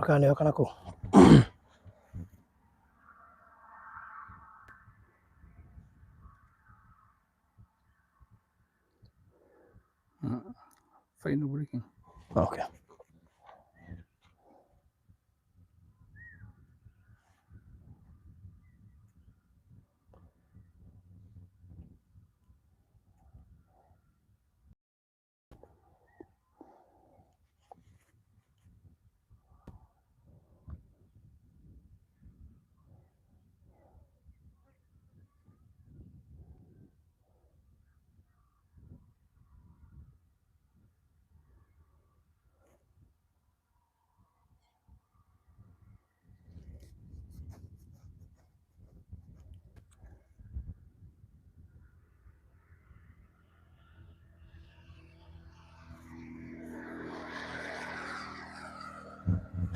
Kana nĩyo kana kũ? Final breaking. Okay.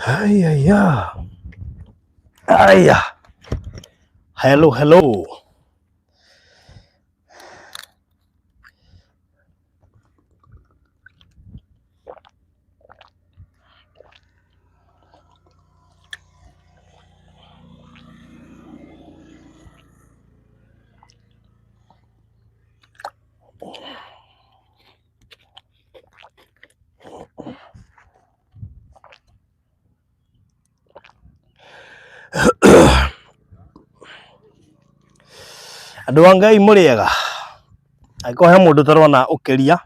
Haya. Haya. Hello, hello. Andũ a Ngai mũrĩega? Angĩkorwo he mũndũ ũtarona ũkĩria,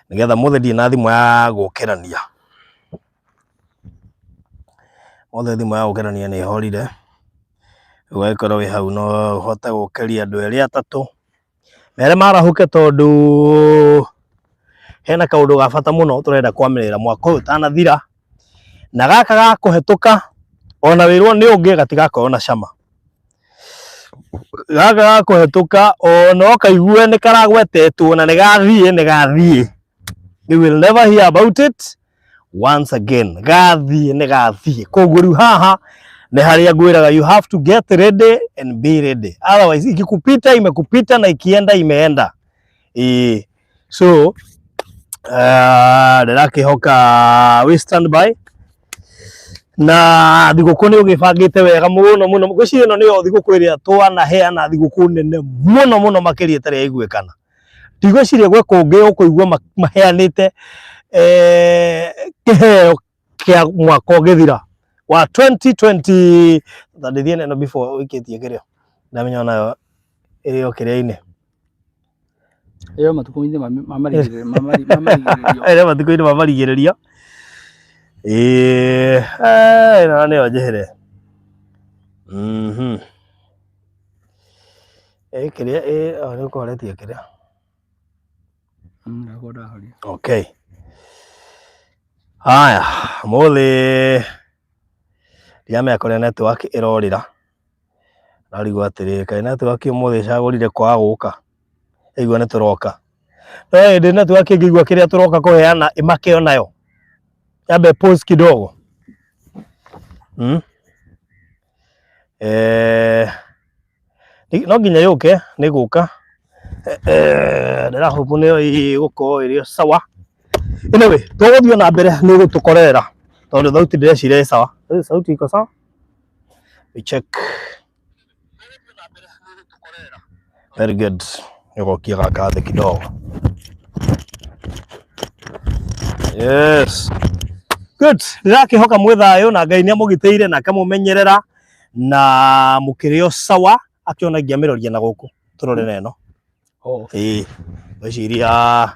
nĩgetha mũthĩ ndirĩ na thimũ ya gũkĩrania. Ũmũthĩ thimũ ya gũkĩrania nĩ ĩhorire, rĩu angĩkorwo wĩ hau no ũhote gũkĩria andũ erĩ atatũ, Mere marahũke tondũ hena kaũndũ ga bata mũno tũrenda kwamĩrĩra mwaka ũyũ ũtanathira, na gaka ga kũhetũka ona wĩrwo nĩ ũngĩ gatigakorwo na cama. Gaka ga kũhetũka ona ũkaigue nĩ karagwetetwo na nĩ gathiĩ nĩ gathiĩ. You will never hear about it once again. Gathiĩ nĩ gathiĩ. Koguo rĩu haha nĩ harĩa ngwĩraga you have to get ready and be ready. Otherwise ikikupita imekupita na ikienda imeenda. Ĩĩ. So ndĩrakĩhoka we stand by na thigũkũ nĩ ũgĩbangĩte wega mũno mũno. Ngwĩciria ĩno nĩyo thigũkũ ĩrĩa twanaheana thigũkũ nene mũno mũno makĩria ĩtarĩ yaiguĩkana. Ndigwĩciria gwĩ kũngĩ ũkũigua maheanĩte kĩheo kĩa mwaka ũgĩthira wa 2020. Ta ndĩthiĩ na ĩno before ũikĩtie kĩrĩa ndamenya onayo ĩrĩ o kĩrĩa-inĩ. Ĩyo matukũ-inĩ ma marigĩrĩrio. Ĩrĩ matukũ-inĩ ma marigĩrĩrio. Ĩĩ ĩno nĩyo njĩhĩre. Ĩ kĩrĩa ĩ o nĩ ũkũhoretie kĩrĩa. Ndakwa ndahoria. Okay. Haya, mũthĩ ndiramenya kũrĩa network ĩrorĩra. Ndarigwo atĩrĩrĩ, kaĩ network ũmũthĩ ĩcagũrire kwaga gũka? Ĩigua nĩ tũroka. No hĩndĩ network ĩngĩigua kĩrĩa tũroka kũheana ĩmake onayo. Yambe pause kidogo. Eh, no nginya yũke nĩ gũka. Ndĩra hope nĩyo ĩgũkorwo ĩrĩ o sawa. Anyway, tũgũthiĩ na mbere nĩ ũgũtũkorerera tondũ thauti ndĩreciria ĩ sawa. Sauti iko sawa? We check. Very good. Nĩũgokia gaka thĩ kidogo. Yes. Good. Ndĩrakĩhoka mwĩ thayũ na Ngai nĩ amũgitĩire na akamũmenyerera na mũkĩrĩ o sawa akĩona ingĩamĩroria na gũkũ tũrore na ĩno. Oh. Ĩĩ. Ngwĩciria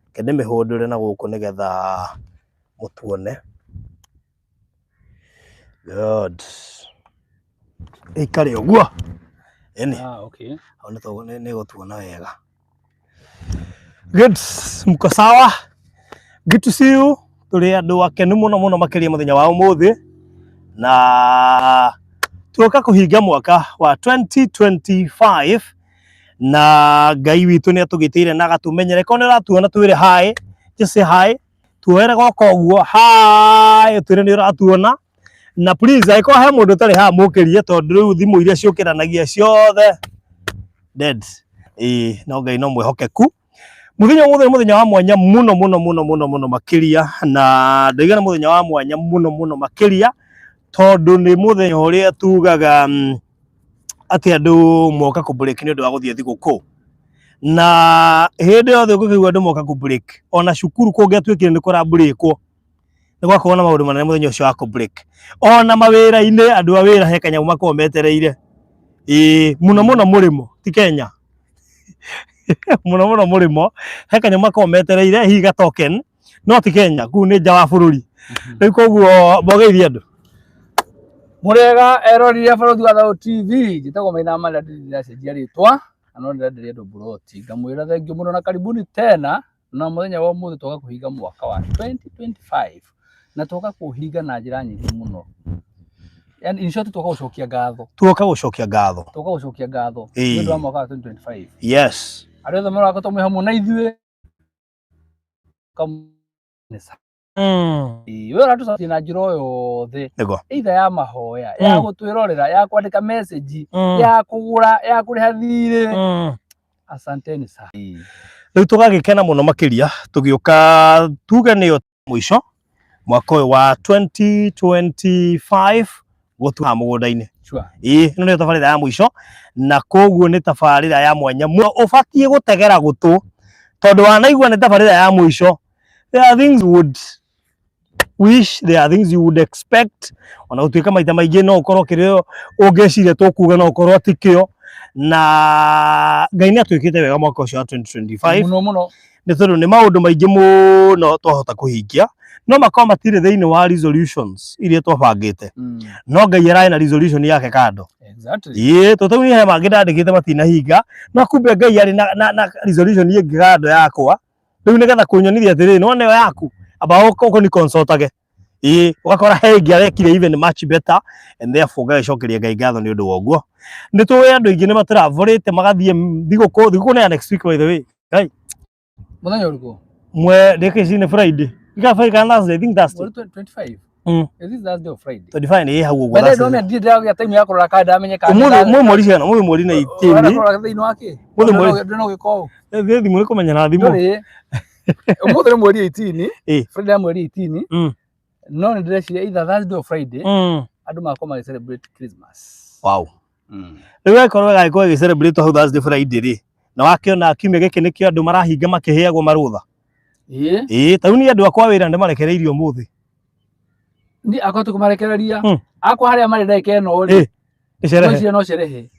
reke ndĩmĩhũndũre na gũkũ nĩgetha mũtuone. Good. Ĩikare ũguo. Ĩni. Ah, okay. Hau nĩ nĩ gũtuona wega. Good. Mko sawa? Good to see you. Tũrĩ andũ akenu mũno mũno makĩria mũthenya wa ũmũthĩ na tuoka kũhinga mwaka wa 2025 na Ngai witũ nĩ atũgitĩire na agatũmenyerera. Korwo nĩ ũratuona twĩre hi, just say hi. Tuoere goka ũguo hi, ũtwĩre nĩ ũratuona. Na please angĩkorwo he mũndũ ũtarĩ haha mũkĩrie tondũ rĩu thimũ iria ciũkĩranagia ciothe dead. Ĩĩ no Ngai no mwĩhokeku. Muthenya ũmũthĩ nĩ mũthenya wa mwanya mũno mũno mũno mũno mũno makĩria, na ndoiga nĩ mũthenya wa mwanya mũno mũno makĩria tondũ nĩ mũthenya ũrĩa tugaga atĩ andũ moka kũ break nĩ ũndũ wa gũthiĩ thigũkũ. Na hĩndĩ yothe ũngĩkĩigua andũ moka kũ break, ona cukuru kũngĩatuĩkire nĩ kũra breakwo, nĩ gwakorwo na maũndũ manene mũthenya ũcio wa kũ break. Ona mawĩra-inĩ andũ a wĩra he kanyamũ makoragwo metereire. Ĩĩ mũno mũno mũrĩmo ti Kenya. Mũno mũno mũrĩmo he kanyamũ makoragwo metereire hihi ga token, no ti Kenya, kũu nĩ nja wa bũrũri. Rĩu koguo mbogeithie andũ. Mũrĩega eroreri a Barũthi wa Thayũ TV, njĩtagwo Maina Marĩa, ndirĩ ndĩracenjia rĩtwa na no ndĩrenderia andũ mburoti. Ngamwĩra thengiũ mũno na karibuni tena na mũthenya wa ũmũthĩ twoka kũhinga mwaka wa 2025 na twoka kũhinga na njĩra nyingĩ mũno. Yani in short twoka gũcokia ngatho. Tuoka gũcokia ngatho. Twoka gũcokia ngatho nĩ ũndũ wa mwaka wa 2025. Yes. Arĩa othe marakoretwo mwĩ hamwe na ithuĩ kanitha. We ũratũcokia na njĩra o yothe. Nĩguo. Either ya mahoya, ya gũtwĩrorera, ya kwandĩka message, ya kũgũra, ya kũrĩha thirĩ. Asanteni sana. Rĩu tũgagĩkena mũno makĩria tũgĩũka tuge nĩyo mũico mwaka ũyũ wa 2025 gũtua mũgũnda-inĩ. Sure. Ĩĩ, ĩno nĩyo tabarĩra ya mũico na koguo nĩ tabarĩra ya mwanya mũno ũbatiĩ gũtegera gũtũ tondũ wanaigua nĩ tabarĩra ya mũico. There are things you would wish, there are things you would expect, ona gũtuĩka maita maingĩ no ũkorwo kĩrĩa ũngĩciria tũkuga no ũkorwo ti kĩo, na Ngai nĩ atwĩkĩte wega mwaka ũcio wa 2025 Mũno mũno. nĩ tondũ nĩ maũndũ maingĩ mũno twahota kũhingia no makorwo matirĩ thĩinĩ wa resolutions iria twabangĩte, no Ngai ararĩ na resolution yake kando. Exactly. Ĩĩ, tondũ rĩu he mangĩ ndandĩkĩte matinahinga, no kumbe Ngai arĩ na resolution ĩngĩ kando yakwa. Rĩu nĩgetha kũnyonithia atĩrĩrĩ, nĩwona ĩyo yaku, amba ũkũni consultage. Ĩĩ, ũgakora he ĩngĩ arekire even much better and therefore ngagĩcokeria Ngai ngatho nĩ ũndũ wa ũguo. Nĩ tũĩ andũ aingĩ nĩ matũraborĩte magathiĩ thigũkũ, thigũkũ nĩ ya next week by the way. Ngai. Mũthenya ũrĩkũ? Mwe, ndĩkĩ nĩ Friday. Ika Friday kana Thursday, I think Thursday. Mweri 25. Is it Thursday or Friday? 25 nĩ hau ũguo. By the way, ndona ndirĩ ndĩragĩa time ya kũrora kalenda menye kana Ũmũthĩ mwĩ mweri cigana? Ũmũthĩ mweri na 18. Ũrarora thĩinĩ wa kĩ? Ũmũthĩ mweri. Ndĩna ũgĩka ũũ. Thĩ thimũ nĩ kũmenya na thimũ. Ndũrĩ. Ũmũthĩ nĩ mweri 18. Ĩĩ. Friday ya mweri 18. No nĩ ndĩreciria either Thursday or Friday andũ magakorwo magĩ celebrate Christmas. Wow. Rĩu angĩkorwo ĩgagĩkorwo ĩgĩ celebrate hau Thursday Friday rĩ, na wakĩona kiumia gĩkĩ nĩkĩo andũ marahinga makĩheagwo marũtha. Ĩĩ. Ĩĩ, ta rĩu niĩ andũ akwa a wĩra ndĩmarekereirie ũmũthĩ. Niĩ akwa tũkũmarekereria. Akwa harĩa marĩ ndagĩka ĩno rĩ. Nĩ sherehe. Ngwĩciria no sherehe.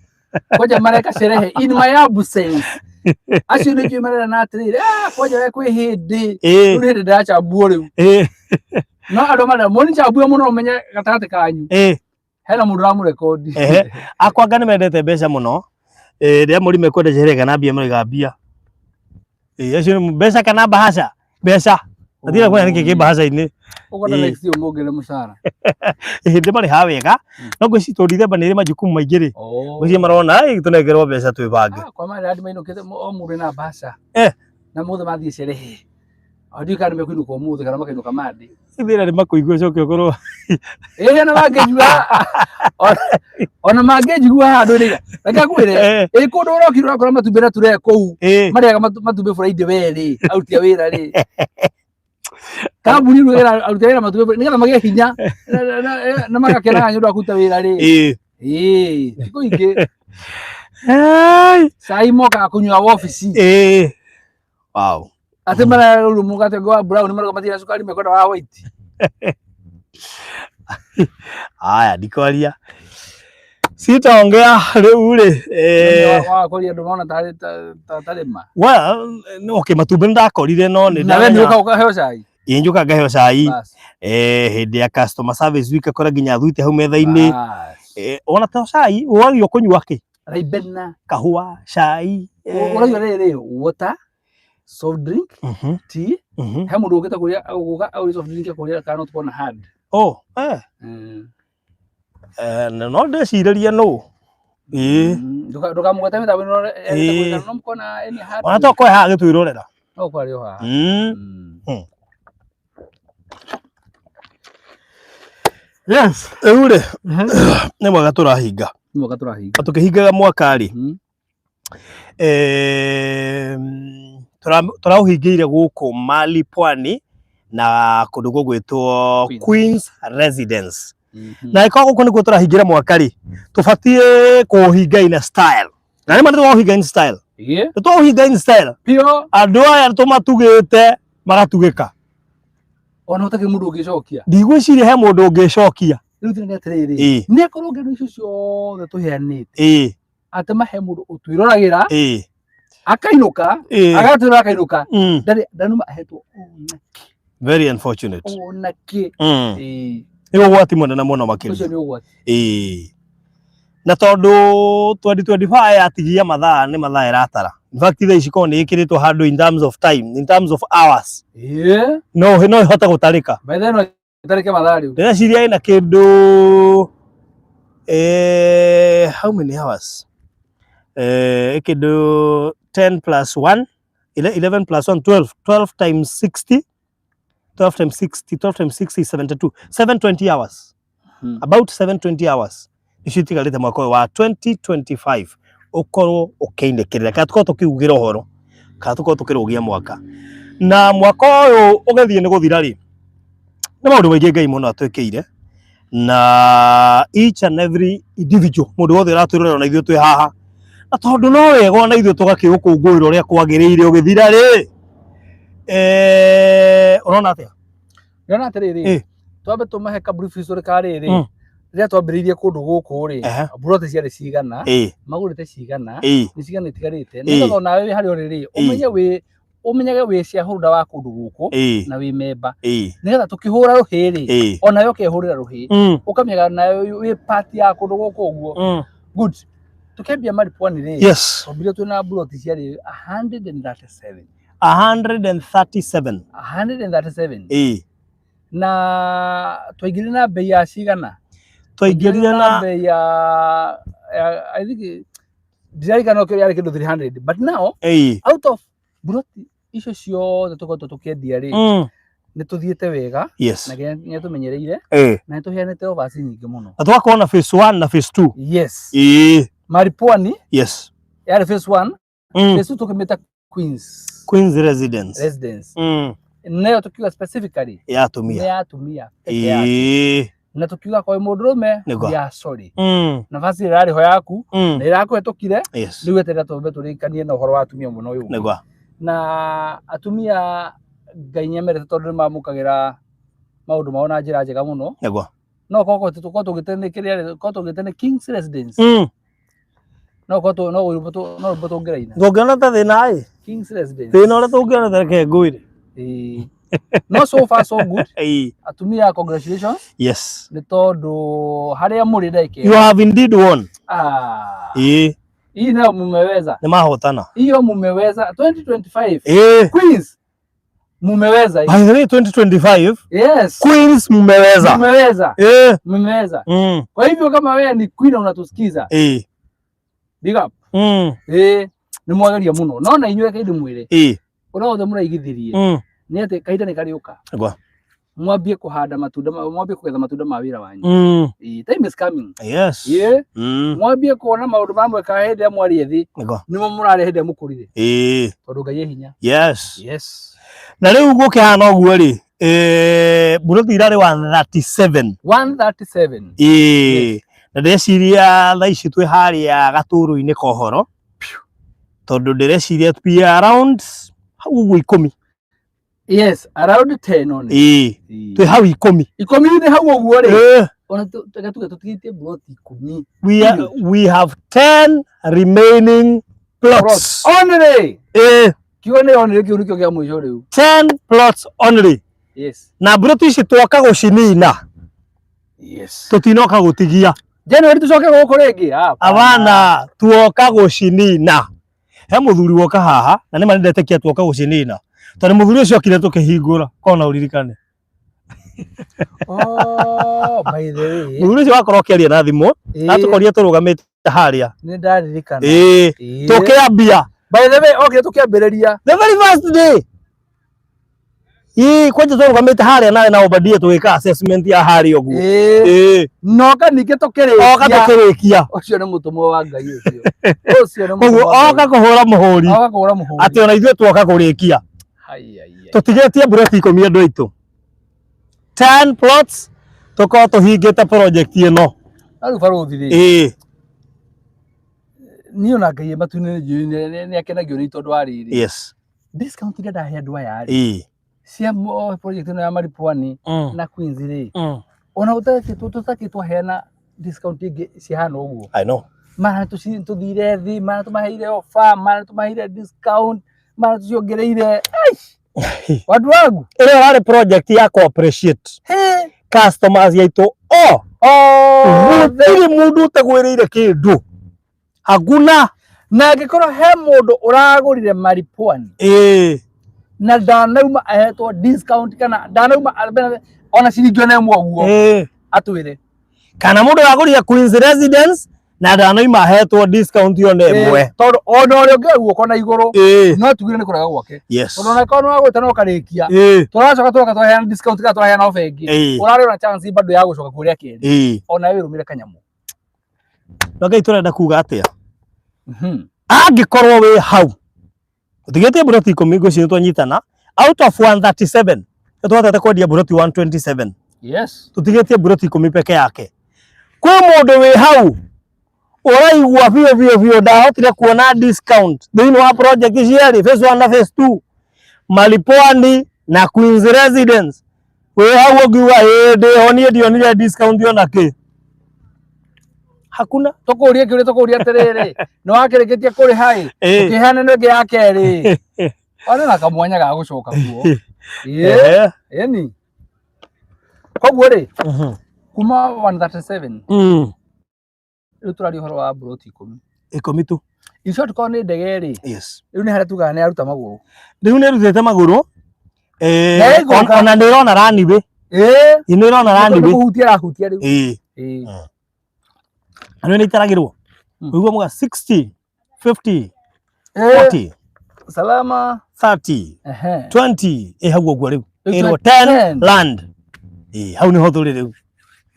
Kwanja mareka sherehe in my absence. Acio nĩ njũĩ marerana atĩrĩrĩ, ah, kwanja we kwĩ hĩndĩ. Rĩu nĩ hĩndĩ ndĩracambwo rĩu. No andũ marera, mũnicambue mũno ũmenye gatagatĩ kanyu. Hena mũndũ ũramũrekondi. Ehe. Akwa anga nĩ mendete mbeca mũno. Rĩrĩa mũri mekwenda sherehe kana mbia marauga mbia. Acio nĩ mbeca kana bahasha? Mbeca. Matirĩ kwenda nĩkĩ kĩ bahaca-inĩ. Ũkwenda next year ũmongerere mũcara. Ĩĩ ndĩmarĩhaga wega. No ngwĩciria tondũ December nĩ ĩrĩ majukumu maingĩ rĩ. Ngwĩciria marona ĩ tũnengerwo mbeca twĩbange. Kwa marĩa andũ mainũkĩte o mũndũ ena mbaca. Na mũthĩ mathiĩ sherehe. Ndiũĩ kana nĩmekũinũka ũmũthĩ kana makainũka Monday. Thĩna nĩ makũigua ũcoke ũkorwo. Ĩĩ ona mangĩnjigua ona mangĩnjigua haha ndũrĩ. Reke ngwĩre, ĩ kũndũ ũrokire ũrakora matumbĩ na tũree kũu. Marĩaga matumbĩ Friday we rĩ, aruti a wĩra rĩ. Kambuni rĩ aruti a wĩra matumbĩ nĩgetha magĩe hinya na magakenaga nĩ ũndũ wa kũruta wĩra rĩ. Ĩĩ, thikũ ingĩ. Cai mokaga kũnyua wabici. Wow. Atĩ mararũrũ mũgate wa brown marauga matirĩ na cukari mekwenda wa white. Aya, ndikwaria. Sitaongea rĩu rĩ. Wakoria andũ mona tarĩ tarĩ ma. Well, okay, matumbĩ nĩndakorire no nĩ Na we nĩ ũka ũkaheo cai. Ĩĩ njũka ngaheo cai. Hĩndĩ ya customer service week akora nginya thuite hau metha-inĩ. Ona to cai, wagio kũnyua kĩ? Ribena. Kahũa, cai. Ũraigua rĩrĩ, water, soft drink, tea. He mũndũ ũkĩte kũrĩa gũka agũrĩte soft drink akũrĩa kana no tũkorwo na hard. Oh, No ndĩcirĩrie nũ. Ĩĩ. Ndũkamũgwete mĩtambo ĩno ĩrĩa no mũkorwo na any hard. Ona to koe haha agĩtwĩrorera. No ũkorwo arĩ o haha. Yes. Rĩu rĩ, nĩ mwaka tũrahinga. Nĩ mwaka tũrahinga. Na tũkĩhingaga mwaka rĩ, Tũraũhingĩire gũkũ Mali Pwani na kũndũ gũgwĩtwo Queens. Queens Residence. Na ĩkorwo gũkũ nĩkuo tũrahingĩra mwaka rĩ, tũbatiĩ kũũhinga in a style. Na nĩma nĩtũraũhinga in style. Ĩĩ. Nĩtwaũhinga in style. Pio Andũ aya tũmatugĩte magatugĩka. Ona ũtakĩrĩ mũndũ ũngĩcokia. Ndigwĩciria he mũndũ ũngĩcokia. Rĩu thĩna nĩ atĩrĩrĩ, nĩ akorwo ngero icio ciothe tũheanĩte, atĩ mahe mũndũ ũtwĩroragĩra, akainũka, agatwĩrora akainũka, ndarĩ ndanuma ahetwo ona kĩ. Very unfortunate. Ona kĩ. Ĩĩ. Nĩ ũgwati mũnene mũno Ũcio makĩria. nĩ ũgwati. Ĩĩ. Na tondũ 2025 yatigia mathaa nĩ mathaa ĩratara. In fact thaa ici korwo nĩ ĩkĩrĩtwo handũ in terms of time, in terms of hours, no ĩhote gũtarĩka. By then no ĩtarĩke mathaa rĩu. Ndĩreciria ĩna kĩndũ how many hours? Kĩndũ 10 plus 1, 11 plus 1, 12, 12 times 60, 12 times 60, 12 times 60 is 72, 720 hours. About 720 hours icio itigarĩte mwaka ũyũ wa 2025 ũkorwo ũkĩinĩkĩrĩra, kana tũkorwo tũkiugĩra ũhoro, kana tũkorwo tũkĩrũgia mwaka. Na mwaka ũyũ ũgĩthiĩ nĩ gũthira rĩ, nĩ maũndũ maingĩ Ngai mũno atwĩkĩire, na each and every individual, mũndũ wothe ũratwĩrorera ona ithuĩ twĩ haha, na tondũ no wega ona ithuĩ tũgakĩũkũngũĩra ũrĩa kwagĩrĩire ũgĩthira rĩ, ũrona atĩa? Ndĩrona atĩrĩrĩ, twambe tũmahe ka brief history ka rĩrĩ, rĩrĩa twambĩrĩirie kũndũ gũkũ rĩ, mburoti ciarĩ cigana, magũrĩte cigana, nĩ cigana itigarĩte, nĩgetha onawe wĩ harĩa ũrĩ rĩ, ũmenye wĩ ũmenyage wĩ shareholder wa kũndũ gũkũ na wĩ member, nĩgetha tũkĩhũra rũhĩ rĩ, onawe ũkehũrĩra rũhĩ, ũkamenyaga nawe wĩ part ya kũndũ gũkũ ũguo. Good. Tukĩambia Maripwani rĩ, twambire twĩna mburoti ciarĩ 137. 137. 137. Na twaingĩrire na bei ya cigana? Twaingĩrire na bei ya I think ndiririkana kĩrĩa yarĩ kĩndũ 300, but now out of mburoti icio ciothe tũkoretwo tũkĩendia rĩ, nĩ tũthiĩte wega na nĩ tũmenyereire na nĩ tũheanĩte offers nyingĩ mũno. Na tũgakorwo na phase 1 na phase 2. Yes. Maripwani yarĩ phase 1, phase 2 tũkĩmĩta Queens Queens Residence. Residence. Nayo tukiuga specifically Ya atumia. Nĩ ya atumia peke yake. Na tukiuga kwa mũndũrũme, we are sorry, nafasi ĩrĩa ĩrarĩ ho yaku na ĩrakũhetũkire. Rĩu eterera twambe tũrĩkanie na ũhoro wa atumia mũno ũyũ ũngĩ. Na atumia Ngai nĩamerete tondũ nĩmamũkagĩra maũndũ mao na njĩra njega mũno. No korwo tũgĩte nĩ kĩrĩa, korwo tũgĩte nĩ King's Residence, no korwo no rwĩmbo no rwĩmbo tũngĩraina. Tũngĩona ta thĩna ĩ. King's Residence. Thĩna ũrĩa tũngĩona ta reke ngwĩre. Ĩĩ. No so far so good. Atumia, congratulations, nĩ tondũ harĩa mũrĩ ndagĩka You have indeed won. Ah. Hii nayo mumeweza. Nĩ mahotana. Hiyo mumeweza 2025. Queens mumeweza hii. By the way, 2025 Queens mmeweza. Mumeweza. Mumeweza. Kwa hivyo kama wewe ni queen na unatusikiza, big up. Nĩ mwageria mũno. No na inyuĩ reke ndĩmwĩre, ũrĩa wothe mũraigithirie, nĩ atĩ kahinda nĩ karĩũka mwambie kũhanda matunda mwambie kũgetha matunda ma wĩra wanyu. Time is coming. Mwambie kuona maũndũ mamwe ka hĩndĩ ĩrĩa mwarĩ ethĩ nĩmo mũrarĩa hĩndĩ ĩrĩa mũkũrire, tondũ Ngai e hinya. Yes. Na rĩu gũkĩhana ũguo rĩ, mburoti irarĩ 137. 137. Na ndĩreciria thaa ici twĩ harĩa gatũrũ-inĩ ka ũhoro, tondũ ndĩreciria we are around hau ũguo 10. Yes, around 10 only. Twĩ hau 10. 10 nĩ hau ũguo rĩ. Ona reke tuge tũtigĩtie mburoti 10. We have 10 remaining plots. Only. Kiugo nĩ only, kĩu nĩkĩo kĩa mũico rĩu. 10 plots only. Na mburoti ici twoka gũcinina. Tũtinoka gũtigia. January tũcoke gũkũ rĩngĩ? Hapana. Abana, tuoka gũcinina. He mũthuri woka haha, na nĩma nĩndetĩkia tuoka gũcinina. Tondũ mũthuri ũcio okire tũkĩhingũra, korwo no ũririkane. Oh, by the way. Mũthuri ũcio wakorwo ũkĩaria na thimũ, atũkorire tũrũgamĩte harĩa. Nĩ ndaririkana. Tũkĩambia. By the way, okire tũkĩambĩrĩria. The very first day. Ii kwanja tũrũgamĩte harĩa nawe na Obadia tũgĩka assessment ya harĩa ũguo. Ĩĩ. Ĩĩ. Noka ningĩ tũkĩrĩkia. Oka tũkĩrĩkia. Ũcio nĩ mũtũmwo wa Ngai ũcio. Ũcio nĩ Koguo mũtũmwo wa oka Ngai. kũhũra mũhũri Oka kũhũra mũhũri. atĩ ona ithuĩ tuoka kũrĩkia. Hai, ai, ai. Tũtigĩtie mburoti 10 andũ aitũ. 10 plots tũkorwo tũhingĩte project ĩno. Na rĩu barũthi rĩ, Ĩĩ. niĩ ona Ngai e matu-inĩ nĩnjũĩ nĩ akenagio nĩ tondũ wa rĩrĩ. Yes. Discount iria ndahe andũ aya rĩ, Ĩĩ. cia project ĩno ya Maripwani na Queens rĩ, ona tũtakĩ twaheana discount ingĩ cihana ũguo. I know. Mara tũthire thĩ, mara tũmaheire offer, mara tũmaheire discount, mara tũciongereire. Aish! Watu wangu. Ĩrĩa ĩrarĩ project ya kũ appreciate He. customers aitũ o Othe. gũtirĩ mũndũ ũtagwĩrĩire kĩndũ. Hakuna. Na angĩkorwo he mũndũ ũragũrire Maripwani Ĩĩ. na ndanauma ahetwo discount kana ndanauma ona ciringi ona ĩmwe ũguo Ĩĩ. atwĩre. Kana mũndũ wagũrire Queens Residence na ndanauma ahetwo discount ona ĩmwe. Tondũ ona ũrĩa ũngĩoya guoko na igũrũ Ĩĩ. no tugire nĩ kũrega gwake. Yes. Tondũ ona korwo nĩ wagũrĩte na ũkarĩkia Ĩĩ. tũracoka tũroka twaheana discount kana twaheana offer ĩngĩ Ĩĩ. ũrarĩ ona chance bado ya gũcoka kũrĩa kerĩ Ĩĩ. ona wĩrũmĩre kanyamũ. No Ngai tũrenda kuga atĩa? Angĩkorwo wĩ hau ũtigĩtie mburoti 10 ngwĩciria twanyitana out of 137 nĩtũhotete kwendia mburoti 127. Yes. Tũtigĩtie mburoti 10 peke yake. Kwĩ mũndũ wĩ hau ũraigua biũ biũ biũ ndahotire kuona discount thĩinĩ wa project cierĩ phase 1 na phase 2 Malipwani na Queens Residence. Wĩ hau ũngiuga ĩĩ ndĩho niĩ ndionire discount ona kĩ. Hakuna. Tũkũrie kĩũria tũkũria atĩrĩrĩ nĩ wakĩrĩkĩtie kũrĩha ĩ Ĩĩ. ũkĩheana ĩno ĩngĩ ya kerĩ ona na kamwanya ga gũcoka kuo. Ĩĩ. Ĩni. Koguo rĩ kuma 137 rĩu tũraria ũhoro wa mburoti 10. 10 tu. In short korwo nĩ ndege rĩ Yes. rĩu nĩ harĩa tugaga nĩ yaruta magũrũ. Rĩu nĩ ĩrutĩte magũrũ. Na ĩgũka. Ona nĩ ĩrona raniwĩ. Ĩĩ. Nĩ ĩrona Nĩ raniwĩ. kũhutia ĩrahutia rĩu. Ĩĩ. Ĩĩ. Na nĩ itaragĩrwo. Ũiguo muga 60, 50, Ĩĩ. 40, Salama. 30, Ehe. 20. Ĩ hau ũguo rĩu. Rĩu Ĩrwo 10. 10 land. Ĩĩ hau nĩho tũrĩ rĩu.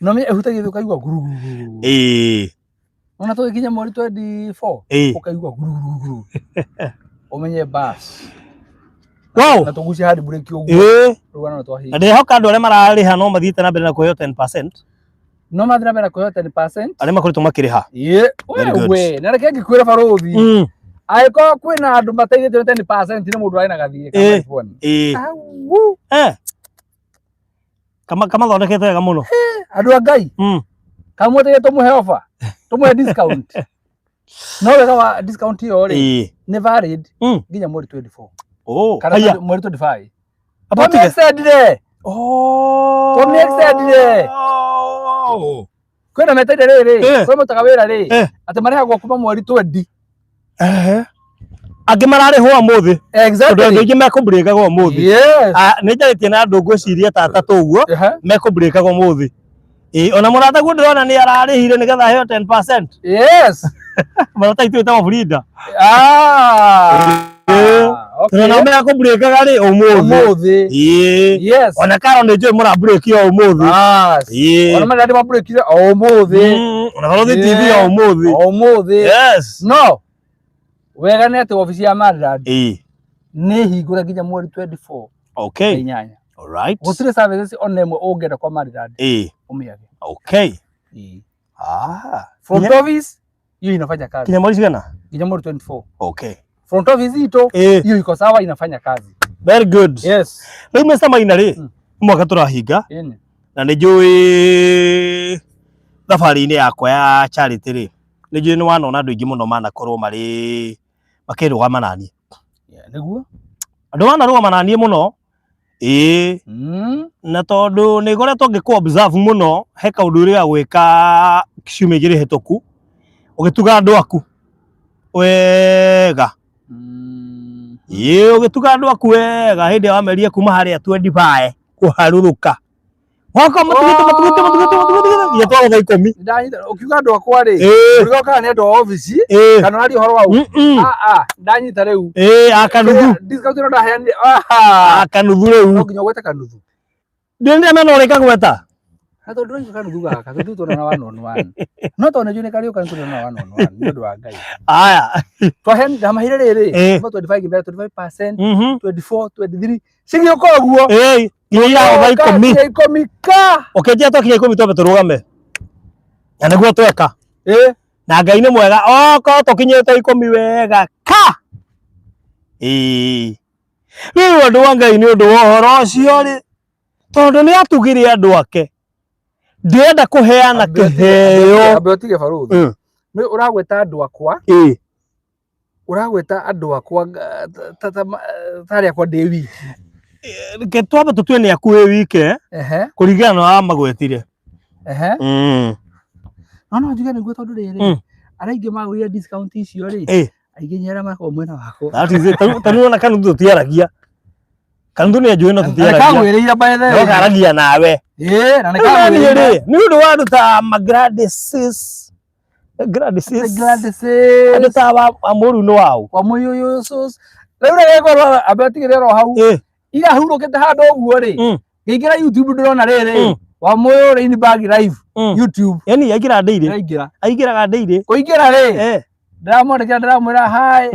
No menya ĩhutagia thĩ ũkaigua guruguruguru. Ĩĩ. Ona tũgĩkinya mweri 24 Ĩĩ. ũkaigua guruguruguru. Ũmenye bas. Wow. Na tũgucie hard brake ũguo. Ĩĩ. Rũgano nĩ twahinga. Na ndĩrehoka andũ arĩa mararĩha no mathiĩte na mbere na kũheo 10% No mathiĩ na mbere na kũheo 10%. arĩa makoretwo makĩrĩha. Ĩĩ. Very good. Wewe, na reke ngĩkwĩre barũthi. Angĩkorwo kwĩna andũ mateithĩtio nĩ 10% nĩ mũndũ arĩ na gathirĩ ka Ĩĩ. Maripwani. Ĩĩ. Au. Eh. Kama kamathondekete wega mũno. Andũ a Ngai kamweteire tũmũhe offer, tũmũhe discount. No wega wa discount ĩyo rĩ Ĩĩ. nĩ valid nginya mweri 24 Oh. kana Haya. mweri 25. Aba Tũmĩ extend-ire. Oh. Tũmĩ extend-ire. Oh. Kwĩna meteire rĩrĩ, Eh. kwĩ marutaga wĩra rĩ, Eh. atĩ marĩhagwo kuma mweri 20. Ehe. Angĩ mararĩhwo ũmũthĩ. Tondũ andũ Exactly. aingĩ mekũmbrĩkaga ũmũthĩ. Yes. Ah, nĩ njarĩtie na andũ ngwĩciria ta atatũ ũguo Ehe. mekũmbrĩkaga ũmũthĩ. Ĩĩ ona mũrata guo ndĩrona nĩ ararĩhire nĩgetha aheo 10%. Yes. Mũrata itũ wĩtagwo Frida. Ah. Ĩĩ. Okay. Tondũ nao mekũmbrĩkaga rĩ ũmũthĩ. Ũmũthĩ. Ĩĩ. Yes. Ona Karo nĩ njũĩ mũrambrĩki o ũmũthĩ. Bas. Ĩĩ. Ona marĩa ndĩmambrĩkire o ũmũthĩ. Ona Barũthi TV Yeah. o ũmũthĩ. O ũmũthĩ. Yes. No. Wega nĩ atĩ wabici ya Maryland Ĩĩ. nĩ hingũre nginya mweri 24 Okay. inyanya. All right. Gũtirĩ services ona ĩmwe ũngĩenda kwa Maryland Ĩĩ. ũmĩage. Okay. Ĩĩ. Ah. Front Nginya- office hiyo inafanya kazi Nginya mweri cigana? nginya mweri 24. Okay. Front office itũ Ĩĩ. hiyo iko sawa inafanya kazi. Very good. Yes. Rĩu Mr. Maina rĩ, Mm. nĩ mwaka tũrahinga Ĩni. na nĩ njũĩ thabarĩ-inĩ yakwa ya charity rĩ, nĩ njũĩ nĩ wanona andũ aingĩ mũno manakorwo marĩ makĩrũgama naniĩ. Yeah, nĩguo. Andũ manarũgama naniĩ mũno ĩĩ na tondũ nĩ ngoretwo ngĩkũ observe mũno he kaũndũ ũrĩa gwĩka ciumia igĩrĩ hĩtũku ũgĩtuga andũ aku wega ĩĩ ũgĩtuga andũ aku wega hĩndĩ ĩrĩa wamerie kuma harĩa 25 kũharũrũka wako matugĩte matugĩte matugĩte matugĩte Nginya twagũtha 10. Ndanyita ũkiuga andũ akwa rĩ, ũrigo kana nĩ andũ a obici kana ũraria ũhoro wa ũ? Ah ah, ndanyita rĩu. Ĩĩ, akanuthu. Discount ĩno ndaheanire. Ah. Akanuthu rĩu. No nginya ũgwete kanuthu. Ndĩrenda mena ũrĩa kagweta. Na tondũ ndũraigua kanuthu gaka, tondũ tuonana one on one. No tondũ nĩnjũĩ nĩ karĩũka nĩ tuonana one on one, nĩ ũndũ wa Ngai. Aya. Twaheanire, ndamaheire rĩrĩ, kuma 25 nginya 25%, 24, 23, cigĩũka ũguo. Ĩĩ, nginya iragũtha 10. Nginya 10 ka. Ũkĩnjĩra twakinya 10 twambe tũrũgame. Na nĩguo tweka. Na Ngai nĩ mwega, okorwo tũkinyĩte 10 wega ka. Ĩĩ. Rĩu andũ a Ngai nĩ ũndũ wa ũhoro ũcio rĩ, tondũ nĩ atugire andũ ake, ndĩrenda kũheana kĩheo. Ambe ũtige barũthi. Nĩ ũragweta andũ akwa, ũragweta andũ akwa tarĩ akwa ndĩ wiki. Reke twambe tũtue nĩ aku wĩ wike kũringana na ũrĩa magwetire. No no njuge nĩguo tondũ rĩrĩ, arĩa aingĩ magũrire discount icio rĩ, aingĩ nĩ arĩa makoragwo mwena wakwa. That is it. Ta rĩu ona kanuthu tũtiaragia. Kanuthu nĩ anjũĩ no tũtiaragia. Kagwĩrĩire by the No way. karagia nawe. Ĩĩ, na nĩ Rĩu naniĩ kagwĩrĩire. rĩ, nĩ ũndũ wa andũ ta ma Gladys, Gladys, Gladys. andũ ta wa mũru nĩ waũ. Wa mũyũyũ sus. Rĩu rĩgĩkorwo ambe atigĩrĩre oro hau. Ira hurũkĩte handũ ũguo rĩ, ngĩingĩra YouTube ndĩrona rĩrĩ, wa mũyũ Rain Bag live YouTube. Yaani aingĩraga ndĩirĩ. Ndĩraingĩra. Aingĩraga ndĩirĩ. Kũingĩra rĩ, ndĩramwandĩkĩra ndĩramwĩra hi.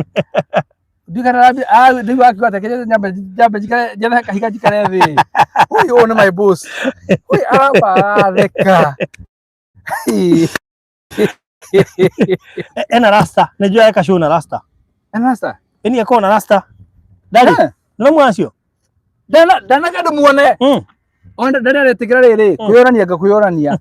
Ndiũĩ kana ndĩigua akiuga atĩ reke nyambe nyambe njikare njethe kahiga njikare thĩ. Ũyũ ũyũ nĩ my boss. Ũyũ aramba aratheka. Ena rasta. Nĩ njũĩ eka show na rasta. Ena rasta? Yaani akoragwo na rasta. Ndarĩ. No mwacio. Ndanake ndĩmuone. Ona ndarĩ aretĩkĩra rĩrĩ, kwĩyonania ngakwĩyonania.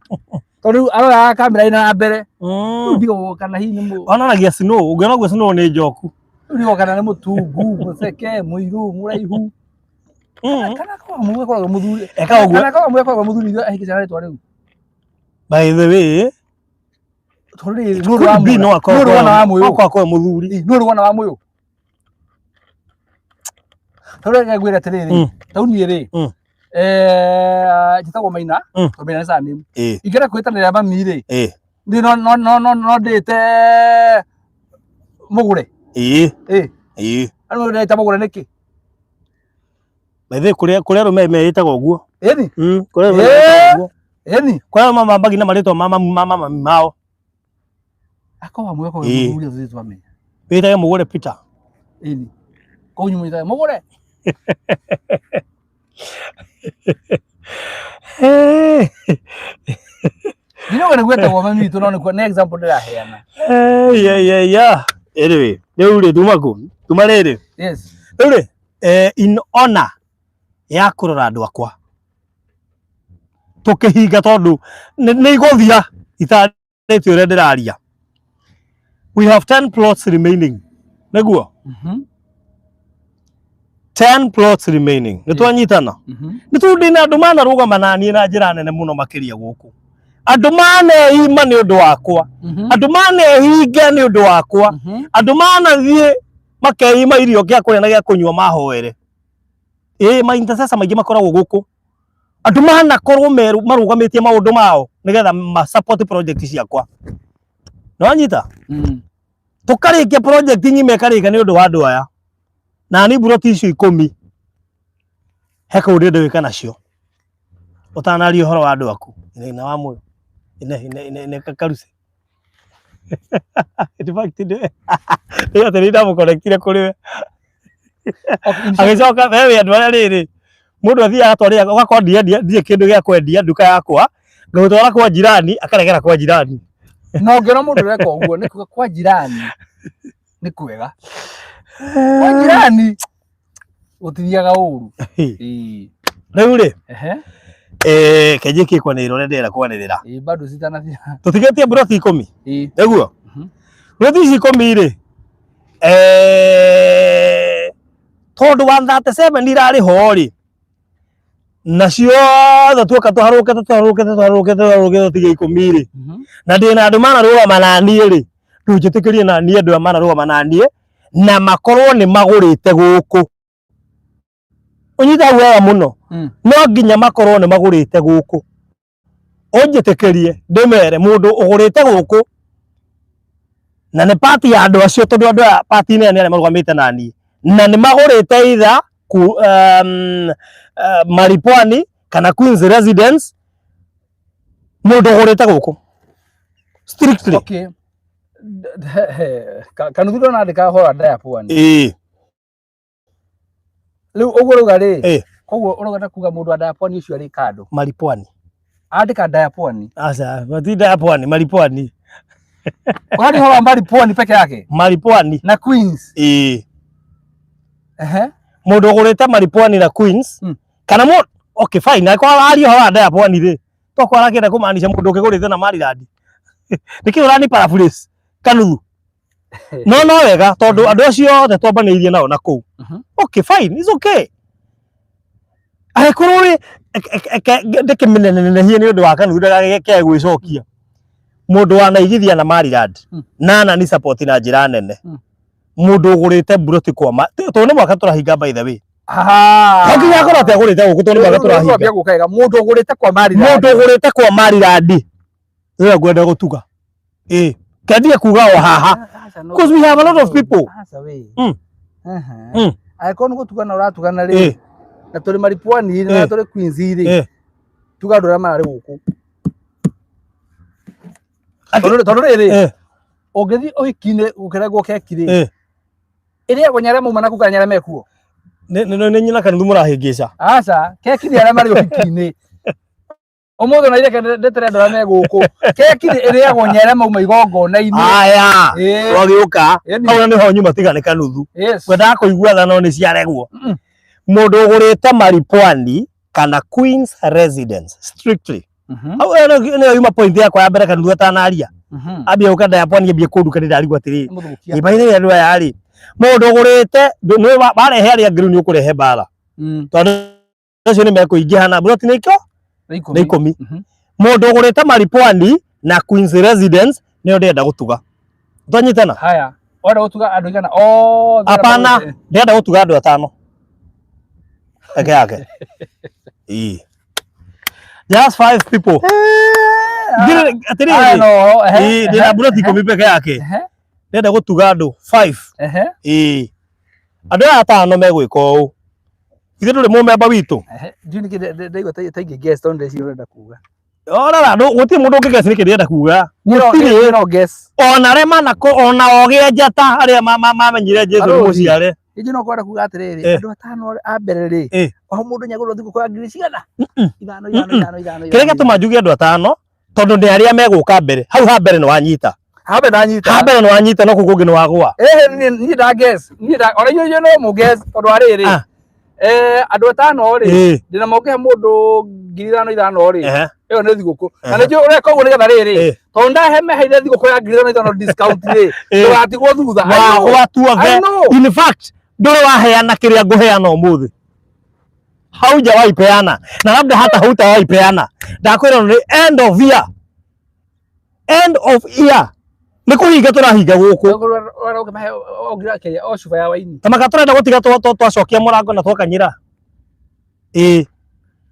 Tondũ rĩu aroraga kamera-inĩ na mbere. Rĩu ndigagwo kana hihi nĩ mũ Onanagia snow, ũngĩona ũguo snow nĩ njoku. Rĩu ndigagwo kana nĩ mũtungu, mũceke, mũirũ, mũraihu. Kana akoragwo mũgĩ akoragwo mũthuri. Eka ũguo. Kana akoragwo mũgĩ akoragwo mũthuri ithuĩ ahikĩte na rĩtwa rĩu. By the way, Tondũ rĩrĩ, it nũ could be no akorwo ũrĩ wona wa mũyũ. akorwo akorwo mũthuri. Nũ ũrĩ wona wa mũyũ. Tondũ reke ngwĩre atĩrĩrĩ, tau niĩ rĩ, njĩtagwo Maina, tondũ Maina nĩ surname. Ingĩenda kwĩtanĩra mami rĩ, niĩ no no no no no ndĩte mũgũre. Ĩĩ. Andũ ndĩta mũgũre nĩkĩ? By the way, kũrĩa kũrĩa arũme meĩtaga ũguo. Ĩni? Kũrĩa arũme meĩtaga ũguo. Ĩni? Kũrĩa arũme mambagia na marĩtwa ma mami mao. Akorwo mũgũre akorwo mũthuri tũthiĩ twamenya. Wĩtage mũgũre Peter. Ĩni. Kũu inyuĩ mwĩtage mũgũre. Ndinauga nĩguo etagwo mami witũ no nĩkuo nĩ example ndĩraheana. Yeah, yeah, yeah. Anyway, rĩu rĩ tuma kũ? Tuma rĩrĩ. Yes. Rĩu rĩ, in honor ya kũrora andũ akwa. Tũkĩhinga tondũ nĩ igũthira itarĩtie ũrĩa ndĩraria. We have 10 plots remaining. Nĩguo? 10 plots remaining. Nĩ twanyitana? Nĩ tondũ ndĩna andũ manarũgama na niĩ na njĩra nene mũno makĩria gũkũ. Andũ maneima nĩ ũndũ wakwa. Andũ manehinga nĩ ũndũ wakwa. Andũ manathiĩ makeima irio gĩa kũrĩa na gĩa kũnyua mahoere. Ĩĩ ma intercessor maingĩ makoragwo gũkũ. Andũ manakorwo marũgamĩtie maũndũ mao nĩgetha ma support project ciakwa. Nĩwanyita? Tũkarĩkia project ng'ima ĩkarĩka nĩ ũndũ wa andũ aya. Na niĩ mburoti icio 10 he kaũndũ ndĩrenda gwĩka nacio. Ũtanaria ũhoro wa andũ aku. Ine wa muoyo. Ine ine ine ine karuci. In fact, nĩ atĩ nĩ ndamũconnectire kũrĩ we. Agĩcoka wewe andũ arĩa rĩrĩ mũndũ athiaga agatwarĩra ũgakorwo ndiendia ndirĩ kĩndũ gĩa kwendia nduka yakwa ngagũtwara kwa jirani akaregera kwa jirani. Na ũngĩona mũndũ ũreka ũguo nĩ kuga kwa jirani nĩ kwega. Kwa jirani gũtithiaga ũru. Rĩu rĩ, kenjĩkie kwanĩrĩra ũrĩa ndĩrenda kwanĩrĩra. Bado citanathira. Tũtigĩtie mburoti 10. Nĩguo? Mburoti ici 10 rĩ, tondũ 137 irarĩ ho rĩ, na ciothe tuoka tũharũkĩte tũharũkĩte tũharũkĩte tũharũkĩte tũtige 10 rĩ, na ndĩna andũ manarũgama na niĩ rĩ, ndũnjĩtĩkĩrie na niĩ andũ aya manarũgama na niĩ na makorwo nĩ magũrĩte gũkũ. Ũnyite hau wega mũno. No nginya makorwo nĩ magũrĩte gũkũ. Ũnjĩtĩkĩrie ndĩmere mũndũ ũgũrĩte gũkũ na nĩ pati ya andũ acio, tondũ andũ aya pati nene arĩa marũgamĩte na niĩ na nĩ magũrĩte either ku, Maripwani kana Queens Residence, mũndũ ũgũrĩte gũkũ strictly. Okay. Kanuthu ndona andĩka ũhoro wa Diapwani. Ĩĩ. Rĩu ũguo ũrauga rĩ, Ĩĩ. koguo ũrauga ta kuga mũndũ wa Diapwani ũcio arĩ kando. Maripwani. Andĩka Diapwani. Aca, matinda ya pwani, Maripwani. Ũrathiĩ ũhoro wa Maripwani peke yake Maripwani. na Queens. Ĩĩ. Ehe. Mũndũ ũgũrĩte Maripwani na Queens kana mũ okay fine, angĩkorwo aria ũhoro wa Diapwani rĩ, tokorwo arakĩenda kũmaanisha mũndũ ũkĩgũrĩte na Maryland. Nĩkĩ ũrani paraphrase kanuthu? No no wega tondũ andũ acio othe twambanĩirie nao na kũu. Okay fine, it's okay. Angĩkorwo rĩ ndĩkĩmĩnenehie nĩ ũndũ wa kanuthu ndagagĩke gwĩcokia. Mũndũ wanaigithia na Maryland na anani support na njĩra nene. Mũndũ ũgũrĩte mburoti kwa ma tondũ nĩ mwaka tũrahinga, by the way. Aha. To nginya akorwo atĩ agũrĩte gũkũ, tondũ nĩ mwaka tũrahinga. Rĩu gũka wega mũndũ ũgũrĩte kwa Maryland. Mũndũ ũgũrĩte kwa Maryland nĩwe ngwenda gũtuga. Ĩĩ, kendia kuga o haha. Because we have a lot of people. Aca we. Aha. Angĩkorwo nĩ gũtugana ũratugana rĩ, na tũrĩ Maripwani rĩ, na tũrĩ Queens rĩ, tuga andũ arĩa mararĩ gũkũ. Tondũ rĩrĩ, ũngĩthiĩ ũhiki-inĩ gũkĩrengwo keki rĩ, ĩrĩagwo nĩ arĩa mauma na kũu kana nĩ arĩa mekuo? Nĩ nyina kanithu mũrahĩngĩca. Aca, keki nĩ arĩa marĩ ũhiki-inĩ. Ũmũthĩ ona ireke ndetere andũ arĩa me gũkũ. Keki nĩ ĩrĩagwo nĩ arĩa mauma igongona-inĩ. Aya. Ĩĩ. Twagĩũka. Ĩni. Hau nĩho nyuma tiga nĩ kanuthu. Yes. Ngwendaga kũigua tha no nĩ ciaregwo. Mũndũ ũgũrĩte Maripwani kana Queens Residence strictly. Hau ĩyo nĩyo yuma point yakwa ya mbere kanuthu atanaria. Ambia gũka Diapwani, ambia kũnduka, nĩ ndarigwo atĩrĩrĩ. Nĩ mũthũkia. Ĩbaire andũ aya rĩ, mũndũ ũgũrĩte nĩ warehe arĩa angĩ rĩu nĩ ũkũrehe mbara. Tondũ acio nĩ mekũingĩha na mburoti nĩ ikũ Nĩ ikũmi. Nĩ 10. Mũndũ ũgũrĩte Maripwani na Queens Residence nĩyo ndĩrenda gũtuga. Twanyitana? Haya. Ũrenda gũtuga andũ igana othe arĩa Hapana, magũrĩte? ndĩrenda gũtuga andũ atano. Peke yake. Ĩĩ. Just five people. Atĩrĩrĩ. Aya no, ehe, Ĩĩ, ndĩna mburoti 10 peke yake. Ndĩrenda gũtuga andũ five. Ĩĩ. Andũ aya atano megwĩka ũũ. Ithuĩ ndũrĩ mũmemba witũ. Ehe. Ndiũĩ nĩkĩ ndaigua ta ingĩ guess tondũ ndeciria ũrenda kuga. Orara, gũtirĩ mũndũ ũngĩ guess nĩkĩ ndĩrenda kuga. Gũtirĩ. Gũtirĩ. No guess. Ona arĩa manako ona ogĩ njata arĩa mamenyire Jesu nĩ Barũthi. mũciare. Inji no kwenda kuga atĩrĩrĩ, andũ atano a mbere rĩ, o mũndũ nyagũrwo thigũkũ ya ngiri cigana? Ithano, ithano, ithano, ithano. Kĩrĩa gĩatũma njuge andũ atano tondũ nĩ arĩa megũka mbere. Hau ha mbere nĩ wanyita. Habe ndanyita. Ha mbere nĩ wanyita, no kũu kũngĩ nĩ wagũa. Eh, niĩ nda guess. Niĩ nda ona inyuĩ no mũ guess tondũ wa rĩrĩ. Andũ atano rĩ, ndĩna mokĩhe mũndũ 5,000 5,000 rĩ, ĩyo nĩ thigũkũ. Na nĩkĩo ũreka ũguo nĩgetha rĩrĩ, tondũ ndahe meheire thigũkũ ya 5,000 5,000 discount rĩ, ndũgatigwo thutha. I know. Wagũa tuothe. I know. In fact, ndũrĩ waheana kĩrĩa ngũheana ũmũthĩ. Haujawahi peana. Na labda hata hutawahi peana. Ndakwĩra nĩ end of year. End of year. Nĩ kũhinga tũrahinga gũkũ. Ũrenda ũkĩmahe o ngira kĩrĩa, o cuba ya waini. Tamaka tũrenda gũtiga twacokia mũrango na twakanyĩra. Ĩĩ.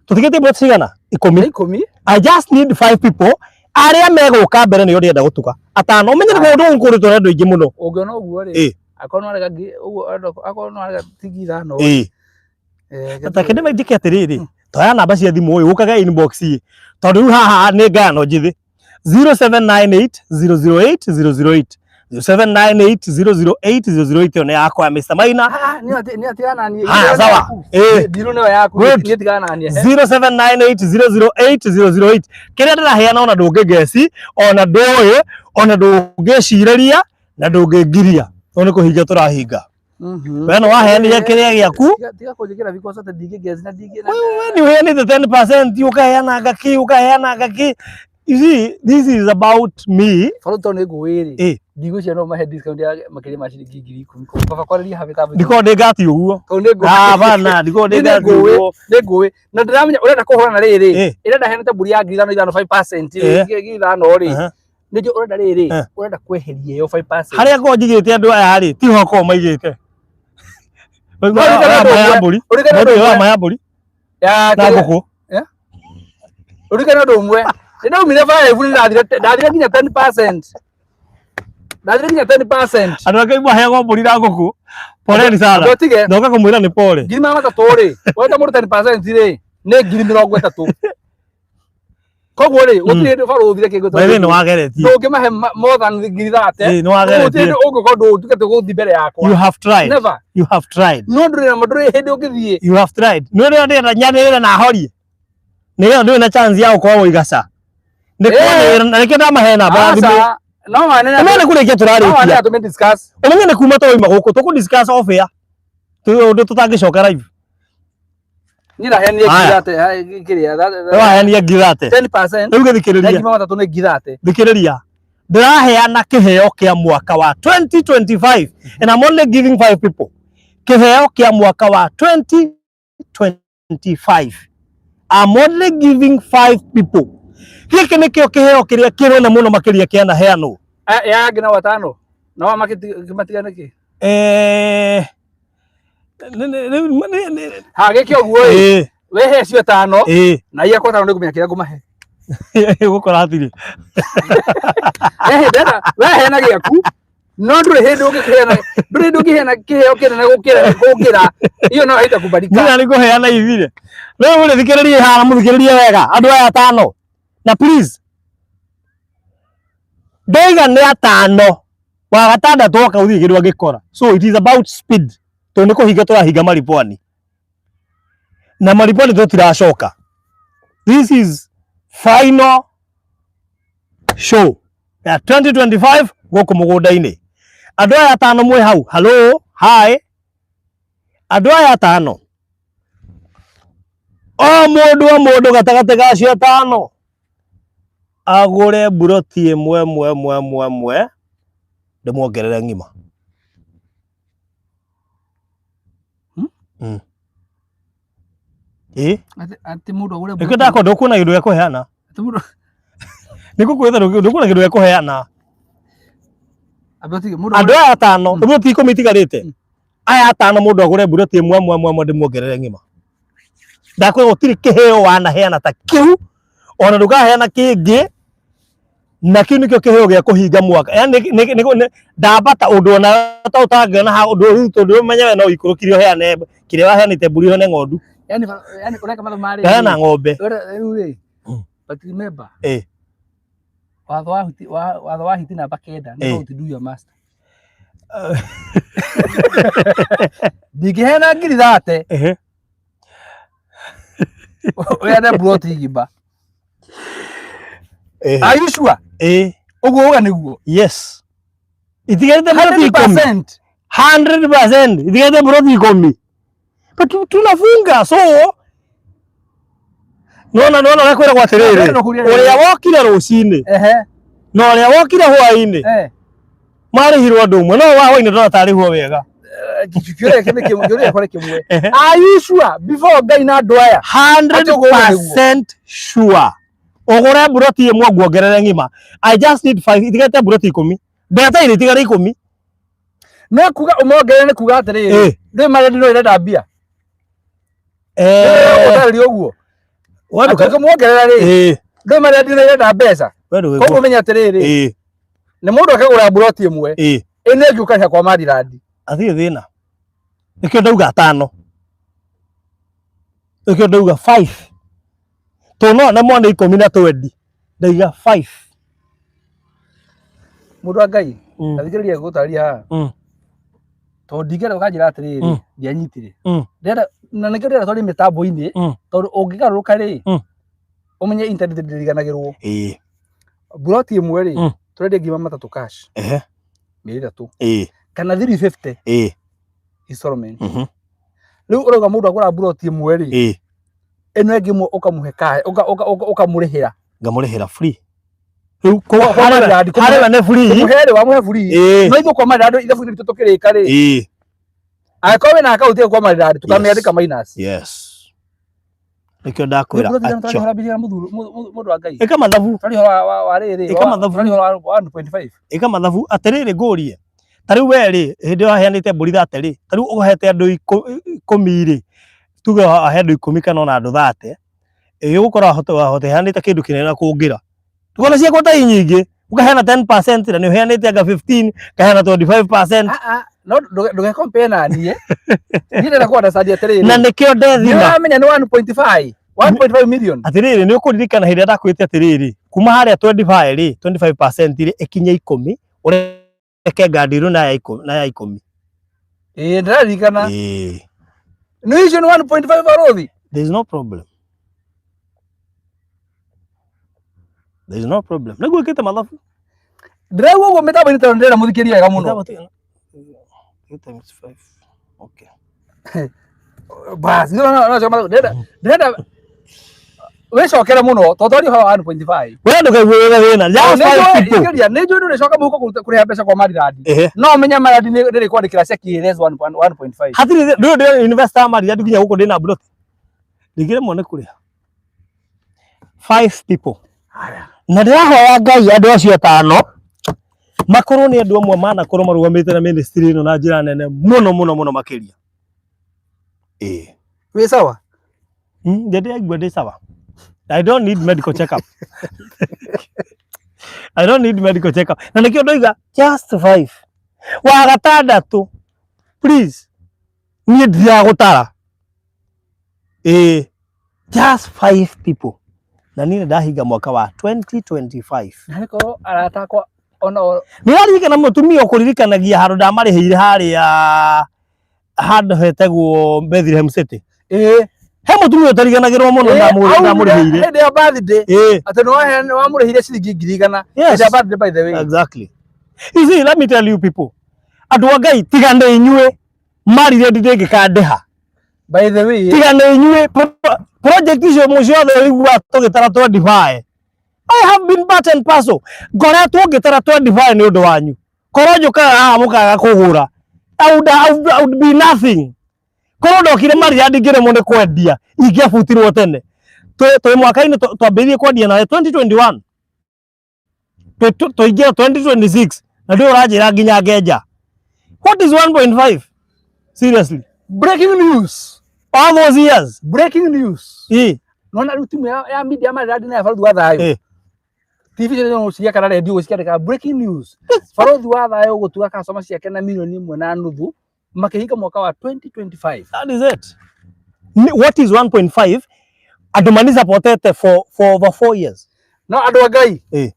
Tũtigĩtie mbeca cigana? 10. Nĩ 10. I just need five people arĩa megũka mbere nĩo ndĩrenda gũtuga. Atano. Ũmenye nĩ kũndũ gũkũ kũrĩtwo nĩ andũ aingĩ mũno. Ũngĩona ũguo rĩ, akorwo nĩ warega ũguo akorwo nĩ warega ti 5,000 rĩ. Ta kende njĩke atĩrĩrĩ, toya namba cia thimũ ũyũ ũkage inbox ĩ, tondũ rĩu haha nĩ ngayano njĩthĩ. 0798 008 008, 0798 008 008, ĩyo nĩ yakwa ya Mr Maina. Ah, nĩ atigana niĩ. Haya, sawa. Ndirũ nĩyo yaku, Good. niĩ tigana na niĩ. 0798 008 008, kĩrĩa ndĩraheana ona ndũngĩngeci, ona ndũĩ, ona ndũngĩcirĩria na ndũngĩngiria, tondũ nĩ kũhinga tũrahinga. We nĩ waheanire kĩrĩa gĩaku. Tiga kũnjĩkĩra because atĩ ndingĩ na ndingĩ. Wewe nĩ ũheanĩte 10%, ũkaheana ngaki, ũkaheana ngaki. You see, this is about me. Bado tondũ nĩ ngũĩ rĩ, ndigwĩciria no mahe discount ya makĩria ma ciringi 10,000. Baba kwarĩria habe ta Ndikorwo ndĩ ngati ũguo. Tondũ nĩ ngũĩ. Hapana, ndikorwo ndĩ Nĩ ngati ngũĩ, ũguo. nĩ ngũĩ. Na ndĩramenya ũrenda kũhũrana rĩrĩ, ĩrĩa ndaheanĩte mbũri ya 5,000 5,000 5% rĩ, 5,000 rĩ. Nĩkĩo ũrenda rĩrĩ, ũrenda kweheria ĩyo 5%. Harĩa ngorwo njigĩte andũ aya rĩ, tiho ngorwo maigĩte. No, ũririkane ũndũ Maya ũmwe, mbũri. ũririkane ũndũ Mbũri ũmwe. maya mbũri. Ya, Na kĩrĩa- ngũkũ. Ũririkane ũndũ ũmwe. Nĩ ndaumire 5, nĩ ndathire nginya 10%, ndathire nginya 10%. Andũ angĩ maheagwo mbũri na ngũkũ, poleni sana. Andũ atige. Ndoka kũmwĩra nĩ pole. 300,000 rĩ, weta mũndũ 10% rĩ, nĩ 30,000. Koguo rĩ, gũtirĩ hĩndĩ barũthire kĩngĩ. By the way, nĩ wageretie. Ndũngĩmahe more than 30,000. Ĩĩ, nĩ Gũtirĩ wageretie. hĩndĩ ũngĩkorwo ndũtuĩke tũgũthiĩ mbere yakwa. You have tried. Never. You have tried. No ndũrĩ na ndũrĩ hĩndĩ ũngĩthiĩ. You have tried. Nĩ ũrĩa ndĩrenda nyanĩrĩre na horie, nĩgetha ndũrĩ na chance ya gũkorwo ũigaca nĩ Eh. kwanĩrĩra na nĩkĩo ndamahe namba ya thimũ. Aca, no manene. Ũmenye nĩ kũrĩkia No manene tũrarĩkia. tũme discuss. Ũmenye nĩ kuma twauma gũkũ tũkũ discuss off air, ũndũ tũtangĩcoka live. Niĩ ndaheanire Haya. 30,000 kĩrĩa Waheania 30,000. 10% Rĩu na gĩthikĩrĩria. 300,000 nĩ 30,000. Thikĩrĩria, ndĩraheana kĩheo kĩa mwaka wa 2025 and I'm only giving five people kĩheo kĩa mwaka wa 2025. I'm only giving five people. Gĩkĩ nĩkĩo kĩheo kĩrĩa kĩnene mũno makĩria kĩanaheanwo. Ya angĩ na watano no makĩmatiga nĩkĩ? Eh, Ha, gĩke ũguo ĩ. Wehe acio atano na ia kwa tano nĩngũmenya kĩrĩa ngũmahe. Gũkora atirĩ. Wehe ndĩrenda weheana gĩaku, no ndũrĩ hĩndĩ ũngĩkĩheana, ndũrĩ hĩndĩ ũngĩheana kĩheo kĩnene gũkĩra iyo no haita kubalika. Nginya nĩ kũheana ithire. Rĩu rĩ, thikĩrĩria haha, mũthikĩrĩrie wega andũ aya atano, na please, ndoiga nĩ atano, wa gatandatũ oka gũthiĩ kĩndũ angĩkora. So it is about speed, tondũ nĩ kũhinga tũrahinga maripwani, na maripwani tũtiracoka. This is final show ya 2025 gũkũ mũgũnda-inĩ. Andũ aya atano mwĩ hau, hello, hi. Andũ aya atano, o mũndũ o mũndũ gatagatĩ ga acio atano agũre mburoti ĩmwe ĩmwe ĩmwe ĩmwe ĩmwe, ndĩmuongerere ng'ima. Ĩ. Atĩ mũndũ agũre Nĩkĩo ndakwa ndũkuona kĩndũ gĩa kũheana. Atĩ mũndũ Nĩ ngũkwĩra ndũkuona kĩndũ gĩa kũheana. Ambe ũtige, mũndũ Andũ aya atano, mburoti 10 itigarĩte. Aya atano, mũndũ agũre mburoti ĩmwe ĩmwe ĩmwe ĩmwe, ndĩmuongerere ng'ima. Ndakwĩra gũtirĩ kĩheo wanaheana ta kĩu, ona ndũkaheana kĩngĩ, na kĩu nĩkĩo kĩheo gĩa kũhinga mwaka. Yaani ndambata ũndũ ona ta ũtangĩona ha ũndũ rĩu, tondũ ũmenye we no ũikũrũkire ũheane kĩrĩa waheanĩte, mbũri ũheane ng'ondu. Yani ũreka mathabu marĩ Heana ng'ombe. Rĩu rĩ, but remember, watho wa hiti namba 9 nĩ outdo your master. Ndingĩheana 30,000 ũheane mburoti ng'ima. Are you sure? Ĩ. Ũguo uga nĩguo? Yes, itigarĩte mburoti 10. 100%. 100%, itigarĩte mburoti 10, but tunafunga. So nona nona ũrĩa kwĩragwo atĩrĩrĩ, Ndĩrenda kũria rĩrĩ. Ũrĩa wokire rũcinĩ na ũrĩa wokire hwaĩ-inĩ marĩhirwo andũ ũmwe, no wa hwaĩ-inĩ ndona tarĩhwo wega. Kĩũria gĩkĩ nĩ kĩmwe, kĩũria gĩakwa nĩ kĩmwe. Are you sure before Ngai na andũ aya? 100% sure. Ũgũre mburoti ĩmwe, nguongerere ng'ima. I just need five. Itigarĩte mburoti 10, ndeteire itigare 10. No kuga ũmongerere nĩ kuga atĩrĩrĩ, ndũĩ marĩa no ĩrenda mbia. Ũtarĩria ũguo. We Atĩ ũkĩmuongerera rĩ, ndũĩ marĩa ndĩ ĩrenda mbeca. We ndũgĩkwo. Koguo menya atĩrĩrĩ, nĩ mũndũ akagũra mburoti ĩmwe, ĩno ĩngĩ ũkarĩha kwa marirandi. Athire thĩna, nĩkĩo ndauga atano, nĩkĩo ndauga five, tondũ no na mwana 10 na 20, ndaiga five. Mũndũ wa Ngai, tathikĩrĩria ngũtarĩria haha. Tondũ ndingĩenda ũkanjĩra atĩrĩrĩ, ndianyitire. Ndĩrenda na nĩkĩo ndĩrenda twarie mĩtambo-inĩ, tondũ ũngĩgarũrũka rĩ, ũmenye internet ndĩriganagĩrwo. Mburoti ĩmwe rĩ, tũrendia 300,000 cash, mĩeri 3 kana 350 installment. Rĩu ũrauga mũndũ agũra mburoti ĩmwe rĩ, ĩno ĩngĩ ĩmwe ũkamũhe cash, ũkamũrĩhĩra. Ngamũrĩhĩra free rĩu. Kwa marirandi, Harĩ we nĩ free. Kũmũhe rĩ, wamũhe free. No ithuĩ kwa marirandi ithabu-inĩ ritũ tũkĩrĩka rĩ, angĩkorwo wĩna akaunti ĩyo kwa marirandi, tũkamĩandĩka minus. Yes, nĩkĩo ndakwĩra. Rĩu Acho. tũrarĩhora mbia mũndũ wa Ngai. Ĩka mathabu. Tũrarĩhora wa rĩrĩ. Ĩka mathabu. Tũrarĩhora wa 1.5. Ĩka mathabu atĩrĩrĩ, ngũrie, ta rĩu we rĩ, hĩndĩ ĩyo waheanĩte mbũri 30 rĩ, ta rĩu ũhete andũ 10 rĩ, tuge wahe andũ 10 kana ona andũ 30, ĩ ũgũkora wahota heanĩte kĩndũ kĩnene na kũngĩra. Tukona ciakwa ta nyingĩ ũkaheana 10% na nĩ ũheanĩte anga 15 kaheana 25%. Ah, ah, no ndũge compare na niĩ. Niĩ ndĩrenda kũ understand atĩrĩrĩ. Na nĩkĩo ndethima. Nĩũramenya nĩ 1.5 1.5 million. Atĩrĩrĩ, nĩ ũkũririkana hĩndĩ ĩrĩa ndakwĩrĩte atĩrĩrĩ, kuma harĩa 25 rĩ, 25% rĩ, ĩkinye ikũmi, ũreke ngandirwo na ya ikũmi, na ya ikũmi. Ĩĩ ndĩraririkana. Ĩĩ. Nĩ icio nĩ 1.5 barothi. There is no problem. There is no problem. Nĩguo ĩkĩte mathabu. Ndĩraigua ũguo mĩtambo-inĩ tondũ ndĩrenda mũthikĩrie wega mũno. Mĩtambo 3 times 5. Okay. Bas, no no no ndĩrenda ndĩrenda wĩcokere mũno tondũ twaria ũhoro wa 1.5. We ndũkaigue wĩna thĩna. Just five people. Nĩ njũĩ ndũrĩcoka mũhuko kũrĩha mbeca kwa Marirandi. Ehe. No menye Marirandi nĩrĩkwandĩkĩra ceki less 1.5. Hatirĩ ndũĩ ndĩ investor Marirandi nginya gũkũ ndĩna mburoti. Ndingĩremwo nĩ kũrĩha. Five people. Haya. Na ndĩrahoya Ngai andũ acio atano makorwo nĩ andũ amwe manakorwo marũgamĩte na ministry ĩno na njĩra nene mũno mũno mũno makĩria. Ĩĩ. Wĩ sawa? Ndĩ ndĩraigua ndĩ sawa. I don't need medical check up. I don't need medical check up. Na nĩkĩo ndoiga just five. Wa gatandatũ please niĩ ndiragũtara. Ĩĩ just five people. Na niĩ nĩndahinga mwaka wa 2025. Na nĩkorwo arata akwa ona o Nĩ ũraririkana mũtumia ũkũririkanagia handũ ndamarĩhĩire harĩa handũ hetagwo Bethlehem City. Ĩĩ. He mũtumia ũtariganagĩrwo mũno ndamũrĩhĩire. Hĩndĩ ya birthday Ĩĩ. atĩ nĩ wamũrĩhire ciringi 100,000. Yes. Hĩndĩ ya birthday by the way. Exactly. You see, let me tell you people. Andũ a Ngai tiga nĩ inyuĩ marire ndingĩkandĩha. By the way. Tiga nĩ inyuĩ project icio ciothe ũiguaga tũgĩtara 25. I have been part and parcel. Ngoretwo ngĩtara 25 nĩ ũndũ wanyu. Korwo njũkaga haha mũkaga kũgũra. I would be nothing. Korwo ndokire Marirandi ngĩremwo nĩ kwendia, ingĩabutirwo tene. Twĩ mwaka-inĩ twambĩrĩirie kwendia nawe 2021. Twaingĩra 2026 na ndũĩ ũranjĩra nginya ngenja. What is 1.5? Seriously. Breaking news. All those years. Breaking news. Ĩĩ. Nona rĩu timu ya media Marirandi na ya Barothi wa Thayũ. Ĩĩ. TV ciothe no ciaka na radio ciandĩkaga breaking news. Barothi wa Thayũ gũtuga customer ciake na 1.5 milioni makĩhinga mwaka wa 2025. That is it. What is 1.5? Andũ manisupportete for over 4 years. No andũ a Ngai. Ĩĩ.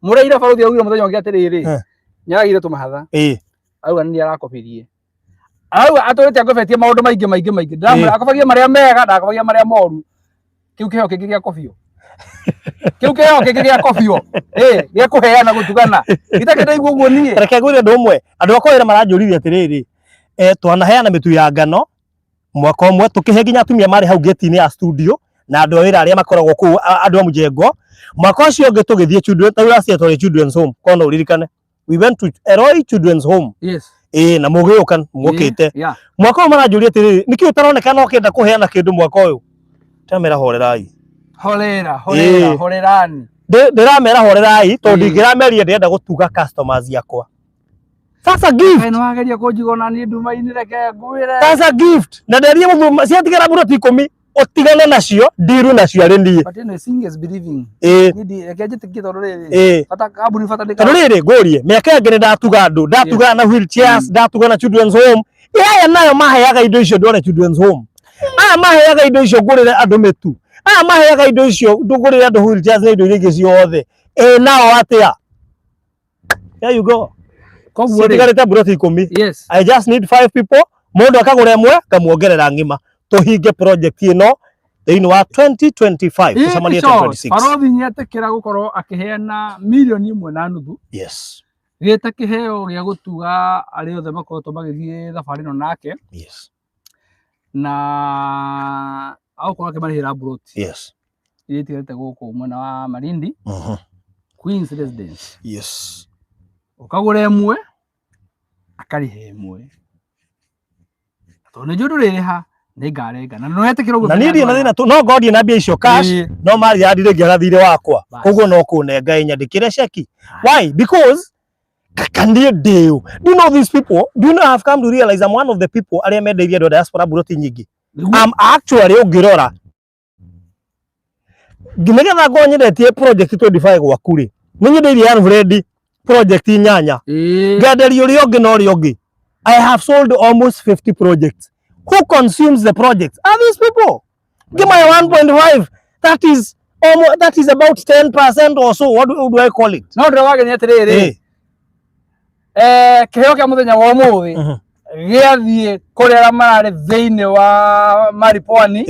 Mũraira Barothi augire mũthenya ũngĩ atĩrĩrĩ. Nĩaragire tũmahatha. Ĩĩ. Auga nĩ arakobirie. Auga atũrĩte akobetie maũndũ maingĩ maingĩ maingĩ. Ndĩramwĩra akobagia marĩa mega ndakobagia marĩa moru. Kĩu kĩheo kĩngĩ gĩa kobio. Kĩu kĩheo kĩngĩ gĩa kobio. Ĩĩ, gĩa kũheana gũtugana. Itakĩ ndaigua ũguo niĩ. Reke ngwĩre ũndũ ũmwe. Andũ akwa wĩra maranjũririe atĩrĩrĩ. Twanaheana mĩtu ya ngano mwaka ũmwe tũkĩhe nginya atumia marĩ hau gate-inĩ ya studio na andũ a wĩra arĩa makoragwo kũu andũ a mũjengo. Mwaka ũcio ũngĩ tũgĩthiĩ children, ta last year twarĩ children's home, korwo no ũririkane. We went to Eloi Children's Home. Yes. Ĩĩ, na mũgĩũka mũkĩte. Yeah. Mwaka ũyũ maranjũria atĩrĩrĩ, nĩkĩ ũtaronekana ũkĩenda kũheana kĩndũ mwaka ũyũ? Ndĩramera horerai. Horera, horera, Ĩĩ. horerani. Ndĩramera horerai tondũ Ĩĩ. ndingĩrameria ndĩrenda gũtuga customers akwa. That's a gift. Kaĩ nĩwageria kũnjiga ona niĩ nduma-inĩ reke ngwĩre. That's a gift. Na nderie mũthuma ciatigara mburoti 10 ũtigane nacio ndiru nacio arĩ niĩ. But anyway, seeing is believing. Ĩĩ. Niĩ reke njĩtĩkie tondũ rĩrĩ. Ĩĩ. Bata kambuni bata nĩ Tondũ rĩrĩ ngũrie mĩaka ĩngĩ nĩ ndatuga andũ ndatuga na wheelchairs ndatuga na children's home. Aya nayo maheaga indo icio ndware children's home. Aya maheaga indo icio ngũrĩre andũ mĩtu. Aya maheaga indo icio ngũrĩre andũ wheelchairs na indo iria ingĩ ciothe. Ĩ nao atĩa? There you go. Koguo rĩ. Citigarĩte mburoti 10. Yes. I just need 5 people. Mũndũ akagũra ĩmwe ngamuongerera ng'ima. Tũhinge project ĩno thĩinĩ wa 2025 tũcemanie 2026. Barothi nĩetĩkĩra gũkorwo akĩheana 1.5 milioni Yes. gĩta kĩheo gĩa gũtuga arĩa othe makoretwo magĩthiĩ thabarĩ ĩno nake. Yes. Na agũkorwo akĩmarĩhĩra mburoti. Yes. Iria itigarĩte gũkũ mwena wa Malindi. Queen's Residence. Yes. Ũkagũra ĩmwe akarĩha ĩmwe. Tondũ nĩ njũĩ ndũrĩrĩha nĩngarenga na nĩwetĩkĩra ũguo. Na niĩ ndirĩ na thĩna tu no ngondie na mbia icio cash no Marirandi rĩngĩ thirĩ wakwa. Bas. Koguo no kũnenga ĩnyandĩkĩre ceki. Why? Because kaka niĩ ndĩũ. Do you know these people? Do you know I have come to realize I'm one of the people arĩa mendeirie andũ a diaspora mburoti nyingĩ. I'm actually ũngĩrora Nĩgetha ngorwo nyendetie project 25 gwaku rĩ, nĩ nyendeirie Alfred project inyanya, ngenderia ũrĩa ũngĩ na ũrĩa ũngĩ. I have sold almost 50 projects. Who consumes the projects are these people. Ngĩmahe 1.5, that is almost, that is about 10% or so. What do I call it? No ndĩra wagenia atĩrĩrĩ, kĩheo kĩa mũthenya wa ũmũthĩ gĩathiĩ kũrĩ arĩa mararĩ thĩinĩ wa Maripwani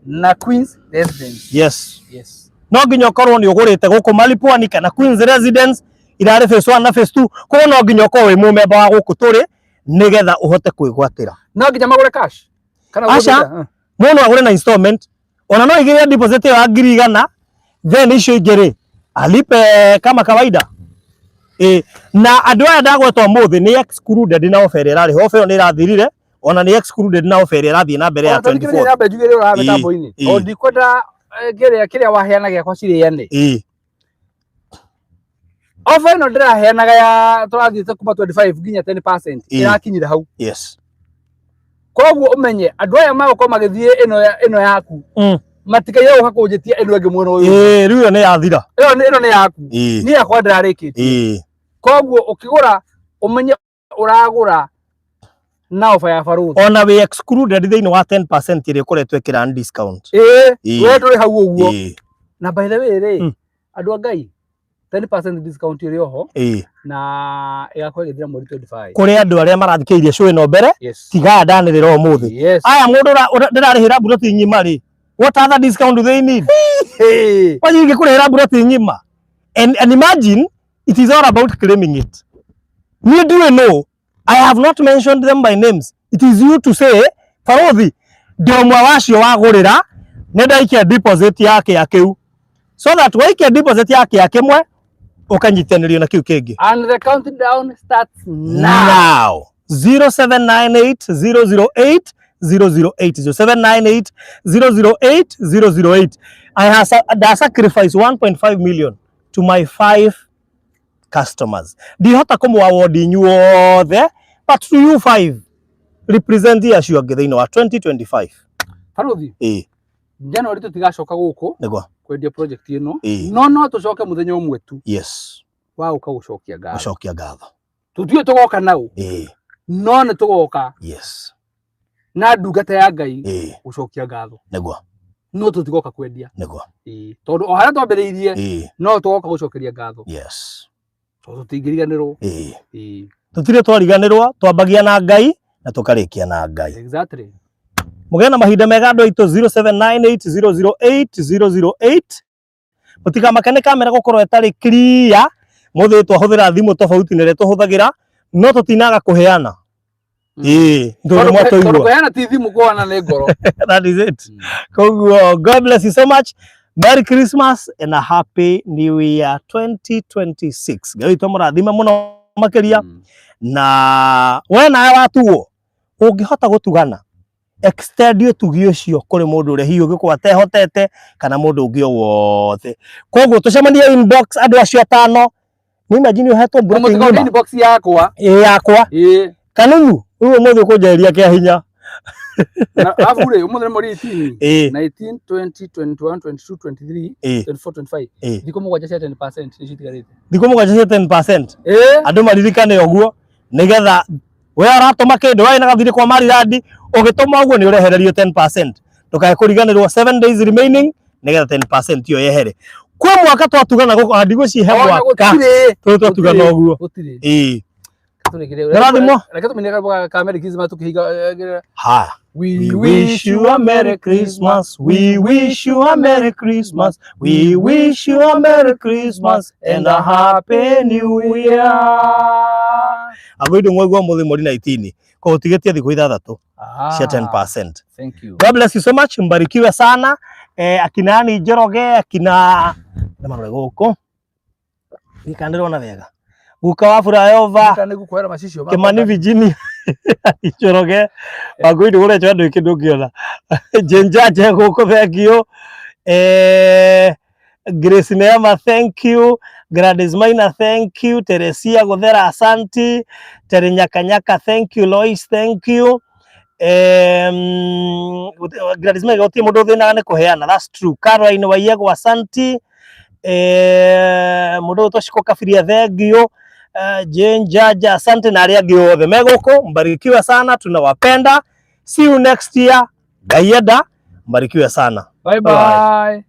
na Queens Residence. Yes. Yes. No nginya ũkorwo nĩ ũgũrĩte gũkũ Malipwani kana Queens Residence, irarĩ phase 1 na phase 2. Koguo no nginya ũkorwo wĩ mũmemba wa gũkũ tũrĩ nĩgetha ũhote kwĩgwatĩra. No nginya magũre cash kana Aca. gũthĩnja? Mũndũ agũre na installment, ona no aigĩrĩre deposit ĩyo ya 100,000, then icio ingĩ rĩ alipe kama kawaida. Ĩ na andũ aya ndagweta ũmũthĩ nĩ excluded na offer ĩrĩa ĩrarĩ ho. Offer ĩyo nĩ ĩrathirire, ona nĩ excluded na offer ĩrĩa ĩrathiĩ na mbere ya Ona tũthikĩrĩrie 24. namba njugĩre ũrĩa mĩtambo-inĩ. O ndikwenda kĩrĩa waheana gĩakwa cirĩane. Offer ĩno ndĩraheanaga ya tũrathiĩte kuma 25 nginya 10% ĩrakinyire hau. Koguo ũmenye andũ aya magũkorwo magĩthiĩ ĩno yaku matikaire gũka kũnjĩtia ĩno ĩngĩ mwena ũyũ. Ĩ, rĩu ĩyo nĩ yathira. Ĩno nĩ yaku. Niĩ yakwa ndĩrarĩkĩtie. Koguo ũkĩgũra ũmenye ũragũra na ofa ya baruthi. Ona wĩ excluded thĩinĩ wa 10% ĩrĩa ĩkoretwo ĩkĩra discount. Ĩĩ, we ndũrĩ hau ũguo. Na by the way rĩ, andũ a Ngai, 10% discount ĩrĩ oho na ĩgakorwo ĩgĩthira mweri 25. Kũrĩ andũ arĩa marathikĩrĩirie show ĩno mbere, tiga ndanĩrĩra ũmũthĩ. Aya mũndũ ndĩrarĩhĩra mburoti ng'ima rĩ, what other discount do they need? Hey. Kwani ingĩkũrĩhĩra mburoti ng'ima? And imagine it is all about claiming it. Niĩ ndiũĩ no, I have not mentioned them by names. It is you to say, Barothi, ndĩ ũmwe wacio wagũrĩra, nĩ ndaikia deposit ya kĩa kĩu. So that waikia deposit ya kĩa kĩmwe, ũkanyitanĩrio na kĩu kĩngĩ. And the countdown starts now. Now. 0798 008 008 0798 008 008. I have sacrificed 1.5 million to my 5 customers. Ndihota kũmũ award inyuothe, but to you 5 represent acio angĩ thĩinĩ wa 2025. Baruthi, January tũtigacoka gũkũ Nĩguo. kwendia project ĩno, no tũcoke mũthenya ũmwe tu wa gũka gũcokia ngatho. Gũcokia ngatho. Tũtiũĩ tũgoka naũ, no nĩ tũgoka na ndungata ya Ngai gũcokia ngatho. Nĩguo. No tũtigoka kwendia. Nĩguo. Tondũ o harĩa twambĩrĩirie no tũgoka gũcokeria ngatho. Tondũ tũtingĩriganĩrwo. Tũtirĩ twariganĩrwo, twambagia na Ngai na tũkarĩkia na Ngai. Exactly. Mũgĩe na mahinda mega andũ aitũ. 0798 008 008. Mũtikamake nĩ kamera gũkorwo ĩtarĩ clear. Mũthĩ twahũthĩra thimũ tofauti na ĩrĩa tũhũthagĩra, no tũtinaga kũheana. Ndũrĩ Tondũ mwatũigua. kũheana ti thimũ, kũheana nĩ ngoro. That is it. Koguo God bless you so much. Merry Christmas and a Happy New Year 2026. Ngai witũ amũrathime mũno makĩria. Na we nawe watuo ũngĩhota gũtugana, extend ũtugi ũcio kũrĩ mũndũ ũrĩa hihi ũngĩkorwo atehotete kana mũndũ ũngĩ o wothe. Koguo tũcemanie inbox andũ acio atano. Nĩ imagine ũhetwo Na mburoti mũtikaũrie ng'ima. inbox yakwa. Ĩ yakwa. Kanunu, rĩu ũmũthĩ ũkũnjeheria kĩa hinya. Na alafu rĩ, ũmũthĩ nĩ mweri 18. 19, 20, 21, 22, 23, 24, 25. Thikũ 7 cia 10% nĩcio itigarĩte. Thikũ 7 cia 10%. Andũ maririkane ũguo nĩgetha we ũratũma kĩndũ we na gathirĩ kwa Marirandi ũgĩtũma ũguo nĩ ũrehererio 10%. Ndũkae kũriganĩrwo 7 days remaining nĩgetha 10% ĩyo yehere. Kwĩ mwaka twatugana gũkũ na ndigũcihe Ona mwaka. gũtirĩ. Tũrĩ twatugana ũguo. Gũtirĩ. Tũrĩkĩrie. Ndũrathimwo? Reke tũmine karwĩmbo ka Merry Christmas tũkĩhinga. Haya. We We wish you a Merry Christmas. We wish you a Merry Christmas. We wish you a Merry Christmas and a Happy New Year. Agwĩndũ mwaigua mũthĩ mweri 19 koguo tigĩtie thikũ 6 cia 10%. Thank you. God bless you so much, mbarikiwe sana. Akina Ann Njoroge, akina nĩ marore gũkũ gĩkanĩrwo wega guka wa Furayova Nĩ ngũkũhera macicio makwa. Kimani Virginia Njoroge Wangũi ndũgũrete andũ ĩkĩ ndũngĩona Jenjaje gũkũ, thank you. Grace Neema, thank you. Gladys Maina, thank you. Teresia Guthera, asanti. Tere Nyakanyaka, thank you. Lois, thank you. Gladys Mega gũtirĩ mũndũ ũthĩnaga nĩ kũheana, that's true. Caroline Waiyegwa, asanti. Mũndũ ũgwĩtwo Shiko Kabiria, thengiũ. Jane Jaja, asante, na arĩa angĩ othe me gũkũ, mbarikiwe sana, tunawapenda. See you next year, Ngai enda, mbarikiwe sana. Bye Bye. Bye.